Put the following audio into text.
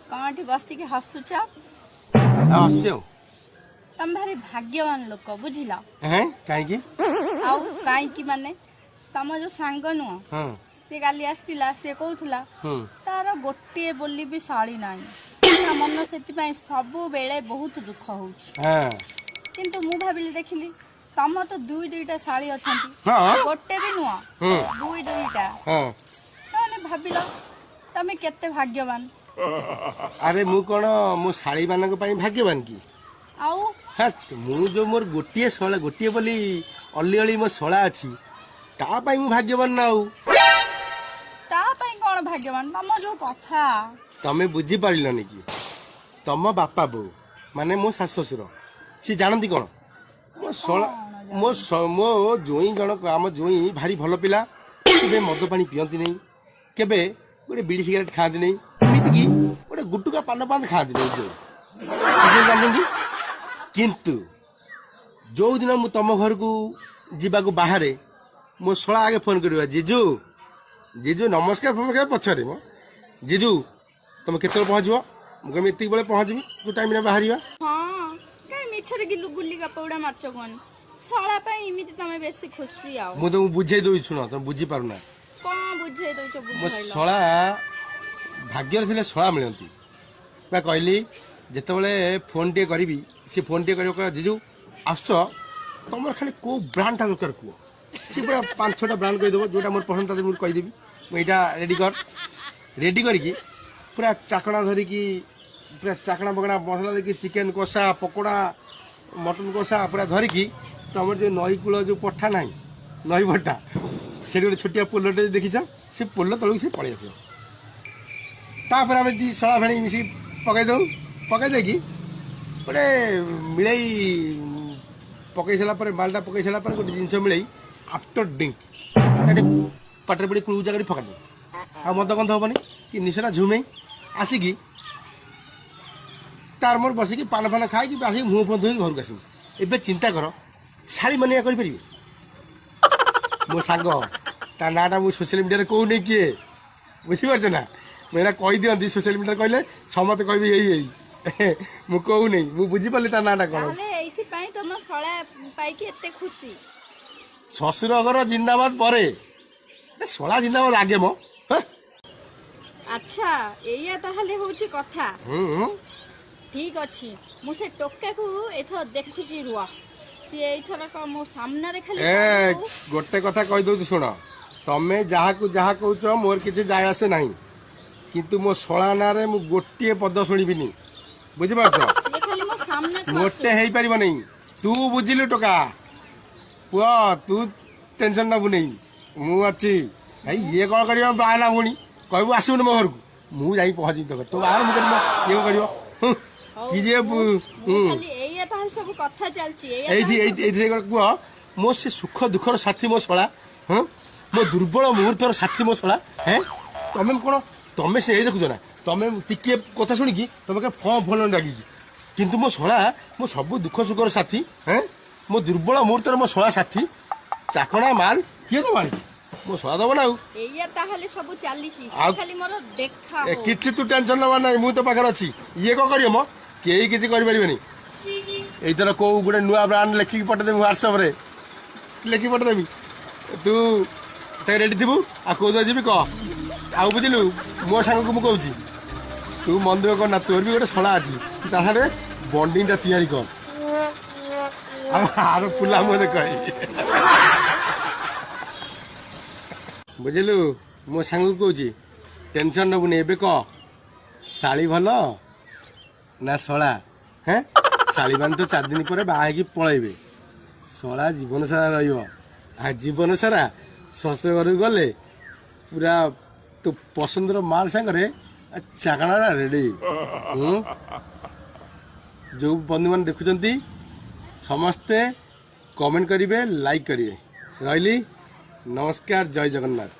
କଣ ଏଠି ବସିକି ହସୁଛ? ହସୁଛି ଆଉ। ତମେ ଭାରି ଭାଗ୍ୟବାନ ଲୋକ, ବୁଝିଲ? କାହିଁକି? ଆଉ କାହିଁକି ମାନେ, ତମ ଯୋଉ ସାଙ୍ଗ ନୁହଁ, ସେ କାଲି ଆସିଥିଲା, ସେ କହୁଥିଲା ତାର ଗୋଟିଏ ବୋଲି ବି ଶାଳୀ ନାହିଁ, ତା ମନ ସେଥିପାଇଁ ସବୁବେଳେ ବହୁତ ଦୁଃଖ ହଉଛି। କିନ୍ତୁ ମୁଁ ଭାବିଲି, ଦେଖିଲି ତମ ତ ଦୁଇ ଦୁଇଟା ଶାଳୀ ଅଛନ୍ତି, ଗୋଟେ ବି ନୁହଁ, ଦୁଇ ଦୁଇଟା। ତାମାନେ ଭାବିଲ ତମେ କେତେ ଭାଗ୍ୟବାନ। ଆରେ ମୁଁ କଣ ମୋ ଶାଳୀ ମାନଙ୍କ ପାଇଁ ଭାଗ୍ୟବାନ କି? ଆଉ ମୁଁ ଯୋଉ ମୋର ଗୋଟିଏ ଶଳା, ଗୋଟିଏ ବୋଲି ଅଲି ଅଳି ମୋ ଶଳା ଅଛି, ତା ପାଇଁ ମୁଁ ଭାଗ୍ୟବାନ ନା ଆଉ। ତା ପାଇଁ କଣ ଭାଗ୍ୟବାନ? ତମ ଯୋଉ କଥା ତମେ ବୁଝିପାରିଲନି କି? ତମ ବାପା ବୋଉ ମାନେ ମୋ ଶାଶୁ ଶ୍ୱଶୁର ସିଏ ଜାଣନ୍ତି କଣ ମୋ ଶଳା, ମୋ ମୋ ଜୋଇଁ ଜଣକ, ଆମ ଜୋଇଁ ଭାରି ଭଲ ପିଲା, କେବେ ମଦ ପାଣି ପିଅନ୍ତି ନାହିଁ, କେବେ ଗୋଟେ ବିଡ଼ି ସିଗାରେଟ୍ ଖାଆନ୍ତି ନାହିଁ, ଏମିତିକି ଗୋଟେ ଗୁଟୁକା ପାନ ପାନ ଖାଆନ୍ତି ନାହିଁ ଜୋଇଁ, ଜାଣିଛନ୍ତି। କିନ୍ତୁ ଯୋଉଦିନ ମୁଁ ତମ ଘରକୁ ଯିବାକୁ ବାହାରେ, ମୋ ଶଳା ଆଗେ ଫୋନ୍ କରିବ, ଜିଜୁ ଜିଜୁ ନମସ୍କାର ଫମସ୍କାର ପଛରେ, ମୋ ଜିଜୁ ତମେ କେତେବେଳେ ପହଞ୍ଚିବ? ମୁଁ କହିବି ଏତିକି ବେଳେ ପହଞ୍ଚିବି, ଯୋଉ ଟାଇମ୍ରେ ବାହାରିବା। ହଁ, କାଇଁ ମିଛରେ ଗିଲୁ ଗୁଲି ଗପ ଗୁଡା ମାରୁଛ କୁହନି? ଶଳା ପାଇଁ ଏମିତି ତମେ ବେଶୀ ଖୁସି? ଆଉ ମୁଁ ତମକୁ ବୁଝେଇ ଦଉଛି, ଶୁଣ, ତମେ ବୁଝିପାରୁନା। କଣ ବୁଝେଇ ଦଉଛ? ମୋ ଶଳା ଭାଗ୍ୟରେ ଥିଲେ ଶଳା ମିଳନ୍ତି ବା କହିଲି। ଯେତେବେଳେ ଫୋନ୍ ଟିକେ କରିବି, ସେ ଫୋନ୍ ଟିକେ କରିବ, କହିବ ଜିଜୁ ଆସୁଛ, ତମର ଖାଲି କୋଉ ବ୍ରାଣ୍ଡଟା ଦରକାର କୁହ। ସେ ପୁରା 5 6ଟା ବ୍ରାଣ୍ଡ କହିଦେବ, ଯୋଉଟା ମୋର ପସନ୍ଦ ତାକୁ ମୁଁ କହିଦେବି, ମୁଁ ଏଇଟା ରେଡ଼ି କର। ରେଡ଼ି କରିକି ପୁରା ଚାକଣା ଧରିକି, ପୁରା ଚାକଣା ବକଣା ମସଲା ଦେଇକି ଚିକେନ୍ କଷା, ପକୋଡ଼ା, ମଟନ୍ କଷା ପୁରା ଧରିକି, ତମର ଯେଉଁ ନଈ କୂଳ ଯେଉଁ ପଠା ନାହିଁ, ନଈ ପଠା, ସେଠି ଗୋଟେ ଛୋଟିଆ ପୋଲଟେ ଦେଖିଛ, ସେ ପୋଲ ତଳକୁ ସେ ପଳେଇ ଆସିବ। ତାପରେ ଆମେ ଦି ଶଳା ଭେଣି ମିଶିକି ପକେଇ ଦେଉ। ପକେଇ ଦେଇକି ଗୋଟେ ମିଳେଇ ପକେଇ ସାରିଲା ପରେ, ମାଲଟା ପକେଇ ସାରିଲା ପରେ ଗୋଟେ ଜିନିଷ ମିଳେଇ ଆଫ୍ଟର ଡ୍ରିଙ୍କ ଏଠି ପାଟିରେ ପଡ଼ି କୁଳୁକୁଚା କରି ଫକାଡ଼ି ଦେବୁ, ଆଉ ମଦ ଗନ୍ଧ ହେବନି କି ନିଶଟା ଝୁମେଇ ଆସିକି ତାର ମୋର ବସିକି ପାନ ଫାନ ଖାଇକି ଆସିକି ମୁହଁ ଫୁହଁ ଧୋଇକି ଘରକୁ ଆସିବୁ। ଏବେ ଚିନ୍ତା କର, ଶାଳୀ ମାନେ କରିପାରିବେ? ମୋ ସାଙ୍ଗ, ତା ନାଁଟା ମୁଁ ସୋସିଆଲ ମିଡ଼ିଆରେ କହୁନି କିଏ, ବୁଝିପାରୁଛ ନା? ମୁଁ ଏଇଟା କହିଦିଅନ୍ତି ସୋସିଆଲ ମିଡ଼ିଆରେ କହିଲେ ସମସ୍ତେ କହିବେ ଏଇ ଏଇ, ମୁଁ କହୁନି, ମୁଁ ବୁଝିପାରିଲି ତା ନାଁଟା କଣ। ଏଇଥିପାଇଁ ତମ ଶଳା ପାଇକି ଏତେ ଖୁସି। ଶ୍ୱଶୁର ଘର ଜିନ୍ଦାବାଦ ପରେ ଶଳା ଜିନ୍ଦାବାଦ ଆଗେ ମୋ। ଆଚ୍ଛା, ଏଇଆ ତାହେଲେ ହଉଛି କଥା। ଠିକ ଅଛି, ମୁଁ ସେ ଟୋକାକୁ ଏଥର ଦେଖୁଛି, ରୁହ। ସିଏ ଏଇଥରକ ମୋ ସାମ୍ନାରେ ଖାଲି। ଗୋଟେ କଥା କହିଦଉଛି ଶୁଣ, ତମେ ଯାହାକୁ ଯାହା କହୁଛ ମୋର କିଛି ଯାଏ ଆସେ ନାହିଁ, କିନ୍ତୁ ମୋ ଶଳା ନାଁରେ ମୁଁ ଗୋଟିଏ ପଦ ଶୁଣିବିନି, ବୁଝିପାରୁଛ? ମୋଟେ ହେଇପାରିବନି। ତୁ ବୁଝିଲୁ ଟୋକା ପୁଅ, ତୁ ଟେନସନ୍ ନବୁ ନେଇ, ମୁଁ ଅଛି। ଭାଇ ଇଏ କଣ କରିବ, ବାହାନା ପୁଣି କହିବୁ ଆସିବୁନି ମୋ ଘରକୁ, ମୁଁ ଯାଇ ପହଞ୍ଚିବି ତୋ ତୋ ବାହାର ମୁଁ କରିବ, ଇଏ କଣ କରିବ କି ଯେ ଏଇଠି ଏଇଠି ଏଇଠି କୁହ। ମୋ ସେ ସୁଖ ଦୁଃଖର ସାଥୀ ମୋ ଶଳା, ହଁ, ମୋ ଦୁର୍ବଳ ମୁହୂର୍ତ୍ତର ସାଥୀ ମୋ ଶଳା। ହେଁ, ତମେ କଣ, ତମେ ସେ ଦେଖୁଛ ନା, ତମେ ଟିକିଏ କଥା ଶୁଣିକି ତମେ ଫଁ ଫଁ ରାଗିକି, କିନ୍ତୁ ମୋ ଶଳା ମୋ ସବୁ ଦୁଃଖ ସୁଖର ସାଥୀ। ହେଁ, ମୋ ଦୁର୍ବଳ ମୁହୂର୍ତ୍ତରେ ମୋ ଶଳା ସାଥୀ। ଚାକଣା ମାଲ କିଏ ଦବ ଆଣିକି? ମୋ ଶଳା ଦବ ନା ଆଉ। ଏଇଆ ତାହେଲେ ସବୁ ଚାଲିଛି, ଖାଲି ମୋର ଦେଖା। କିଛି ତୁ ଟେନସନ ନବା ନାହିଁ, ମୁଁ ତୋ ପାଖରେ ଅଛି। ଇଏ କଣ କରିବ ମ? କେହି କିଛି କରିପାରିବେନି। ଏଇଥର କୋଉ ଗୋଟେ ନୂଆ ବ୍ରାଣ୍ଡ ଲେଖିକି ପଠେଇଦେବି, ହ୍ୱାଟ୍ସଆପରେ ଲେଖିକି ପଠେଇଦେବି, ତୁ ରେଡି ଥିବୁ। ଆଉ କୋଉ ଦିନ ଯିବି କହ। ଆଉ ବୁଝିଲୁ, ମୋ ସାଙ୍ଗକୁ ମୁଁ କହୁଛି, ତୁ ମନ ଦୁଃଖ କରନା, ତୋର ବି ଗୋଟେ ଶଳା ଅଛି, ତା ସାଙ୍ଗରେ ବଣ୍ଡିଂଟା ତିଆରି କର। ଆଉ ଆର ଫୁଲା ମୁଁ କହିବି, ବୁଝିଲୁ? ମୋ ସାଙ୍ଗକୁ କହୁଛି, ଟେନସନ୍ ନବୁନି। ଏବେ କହ, ଶାଳୀ ଭଲ ନା ଶଳା? ହେଁ, ଶାଳୀମାନେ ତ 4 ଦିନ ପରେ ବାହା ହେଇକି ପଳେଇବେ, ଶଳା ଜୀବନ ସାରା ରହିବ। ଆଉ ଜୀବନ ସାରା ଶ୍ୱଶୁର ଘରକୁ ଗଲେ ପୁରା ତୋ ପସନ୍ଦର ମାଲ ସାଙ୍ଗରେ ଚାକଣାଟା ରେଡ଼ି। ଯେଉଁ ବନ୍ଧୁମାନେ ଦେଖୁଛନ୍ତି ସମସ୍ତେ କମେଣ୍ଟ କରିବେ, ଲାଇକ୍ କରିବେ। ରହିଲି, ନମସ୍କାର, ଜୟ ଜଗନ୍ନାଥ।